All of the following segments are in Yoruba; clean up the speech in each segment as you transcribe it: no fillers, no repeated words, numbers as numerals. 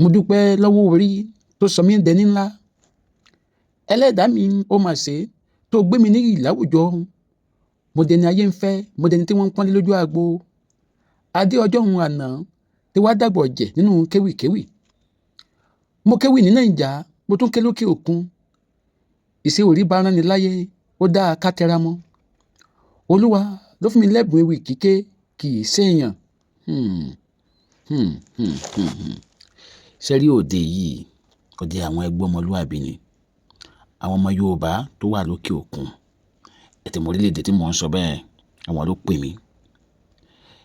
Mo dúpẹ́ lọ́wọ́ orí tó sọ mí dẹni ńlá. Ẹlẹ́dàá mi, ó mà ṣe tó gbé mi níyì láwùjọ. Mo dẹni ayé ń fẹ́, mo dẹni tí wọ́n ń pọ́nlé lójú agbo. Adé ọjọ́ òun àná tí wàá dàgbọ̀ jẹ̀ nínú kéwìkéwì. Mo kéwì ní Nàìjà, mo tún ké lókè òkun. Ìṣe orí bá rán ni láyé, ó dáa ká tẹra mọ́. Olúwa ló fún mi lẹ́bùn ewì kíké, kì í ṣèèyàn. Hmm. Hmm, hmm, hmm, hmm. Ṣé rí òde yìí, òde àwọn ẹgbẹ́ ọmọlúwàbí ni. Àwọn ọmọ Yorùbá tó wà lókè òkun. Ẹ ti mọ orílẹ̀-èdè tí mò ń sọ bẹ́ẹ̀, àwọn ló pè mí.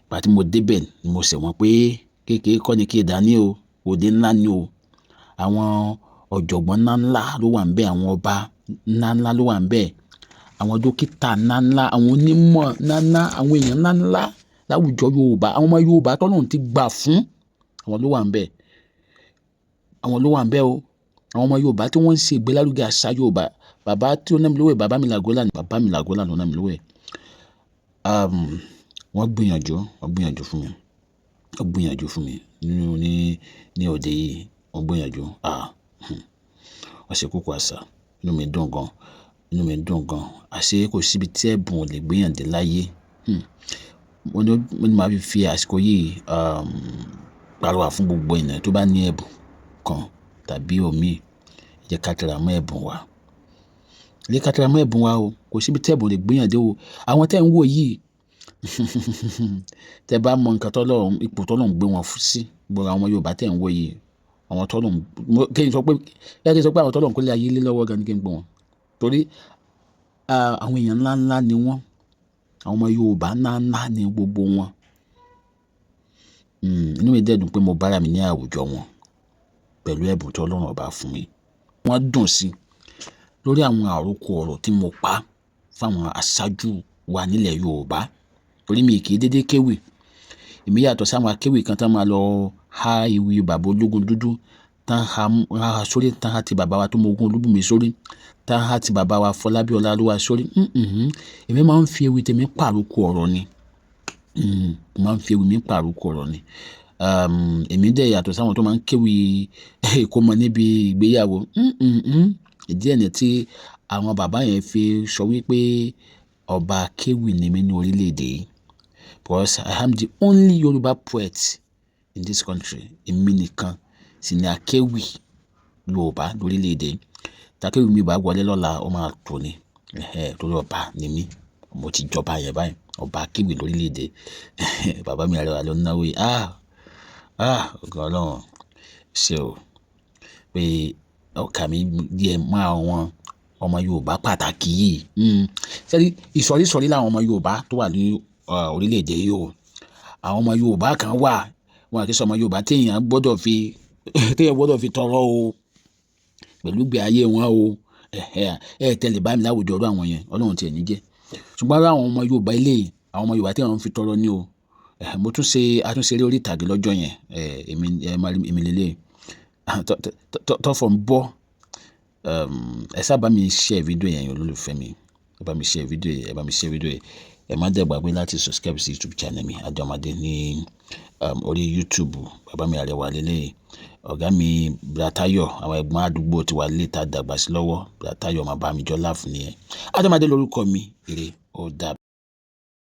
Ìgbà tí mo dé bẹ̀ ni mo sẹ̀ wọ́n pé kéékèé kọ́ ni kí ẹ dání o, òde ńlá ni o. Àwọn ọ̀jọ̀gbọ́n ńlá ńlá ló wà níbẹ̀, àwọn ọba ńlá ńlá ló wà níbẹ̀, àwọn dókítà ńlá ńlá, àwọn onímọ̀ ńlá ńlá, àwọn èèyàn ńlá ńlá láwùjọ Yorùbá, àwọn ọmọ Yorùbá tọ́lọ́run ti gbà fún, àwọn ló wà níbẹ̀. Àwọn ló wà níbẹ̀ o. Àwọn ọmọ Yorùbá tí wọ́n ń ṣe ìgbélárugẹ àṣà Yorùbá. Bàbá tí ó ná mi lówó, bàbá mi Làgọ́lá, bàbá mi Làgọ́lá ló ná mi lówó. Wọ́n gbìyànjú, wọ́n gbìyànjú fún mi. Wọ́n gbìyànjú fún mi nínú ní òde yìí. Wọ́n gbìyànjú. Ah, wọ́n ṣe kókó àṣà. Inú mi dùn gan. Inú mi dùn gan. Àṣé kò sí ibi tí ẹ̀bùn ò lè gbéyàn dé láyé. Mo ní màá fi àsìkò yìí, pàrọwà fún gbogbo ènìyàn tó bá ní ẹ̀bùn kan tàbí òmíì. Ẹ jẹ́ ká tẹra mọ́ ẹ̀bùn wa. Ẹ jẹ́ ká tẹra mọ́ ẹ̀bùn wa o. Kò sí ibi tí ẹ̀bùn ò lè gbéyàn dé o. Àwọn tí ẹ̀ ń wò yìí, tẹ bá mọ nǹkan tó Ọlọ́run, ipò tó Ọlọ́run gbé wọn sí, gbogbo àwọn ọmọ Yorùbá tí ẹ̀ ń wò yìí, àwọn tó Ọlọ́run, kí n sọ pé, kí n sọ pé àwọn tó Ọlọ́run kó lé ayé lé lọ́wọ́ gan ni kí n pè wọ́n. Torí, àwọn èèyàn ńlá ńlá ni wọ́n. Àwọn ọmọ Yorùbá ńlá ńlá ni gbogbo wọn. Inú mi dẹ̀ dùn pé mo bá ara mi ní àwùjọ wọn pẹ̀lú ẹ̀bùn tí Ọlọ́run ọba fún mi. Wọ́n dùn sí lórí àwọn àròkọ ọ̀rọ̀ tí mo pa fún àwọn aṣáájú wa nílẹ̀ Yorùbá. Torí mi kì í dédé kéwì. Èmi yàtọ̀ sí àwọn akéwì kan tí wọ́n máa lọ há ewì bàbá ológun dúdú, tán ha sórí, tán há ti bàbá wa tó mọ ogún Olúbùnmi sórí, tán há ti bàbá wa Fọlábí Ọláolúwa sórí. Èmi máa ń fi ewì tèmi pàrọkọ ọ̀rọ̀ ni. Mo máa ń fi ewì mi pàrọkọ ọ̀rọ̀ ni. Èmi dẹ̀ yàtọ̀ sí àwọn tó máa ń kéwì ìkómọ níbi ìgbéyàwó. Ìdí ẹ ni tí àwọn bàbá yẹn fi sọ wípé ọba akéwì ni mí ní orílẹ̀-èdè yìí. Because I am the only Yoruba poet in this country. Èmi nìkan sì ni akéwì Yorùbá lórílẹ̀-èdè yìí. Tí akéwì mi bá wọlé lọ́la, ó máa tó ni. Torí ọba ni mí. Mo ti jọba yẹn báyìí. Ọba akéwì lórílẹ̀-èdè. Bàbá mi Arẹwà ló ń náwó yìí. Ah, ah, ògo Ọlọ́run. Ṣé o? Pé ọkà mi díẹ̀ mọ́ àwọn ọmọ Yorùbá pàtàkì yìí. Ṣé rí, ìsọ̀rí ìsọ̀rí làwọn ọmọ Yorùbá tó wà ní orílẹ̀-èdè yìí o. Àwọn ọmọ Yorùbá kan wà, wọ́n kì í ṣe ọmọ Yorùbá tí èèyàn gbọdọ̀ fi, tí èèyàn gbọdọ̀ fi tọrọ o. Pẹ̀lú ìgbé ayé wọn o. Ẹ tẹ̀lé bá mi láwùjọ irú àwọn yẹn, Ọlọ́run tí ẹ̀ ní jẹ́. Ṣùgbọ́n àwọn ọmọ Yorùbá eléyìí, àwọn ọmọ Yorùbá tí wọ́n fi tọrọ ní o. Mo tún ṣe àtúnṣe eré orí ìtàgé lọ́jọ́ yẹn. Èmi, ẹ máa rí èmi lélẹ̀. Tọ́fọ̀ ń bọ̀. Ẹ sábà mi share fídíò yẹn, olólùfẹ́ mi. Ẹ bá mi share fídíò yẹn, ẹ bá mi share fídíò yẹn. Ẹ má dẹ̀ gbàgbé láti subscribe sí YouTube channel mi, Adomade ní orí YouTube. Bàbá mi Arẹwà lélẹ̀. Ọ̀gá mi Bratayo, àwọn ẹ̀gbọ́n àdúgbò tí wà lè ta dàgbà sí lọ́wọ́. Bratayo máa bá mi jọ láàfin nìyẹn. Adomade lórúkọ mi. Ire ó dàbọ̀.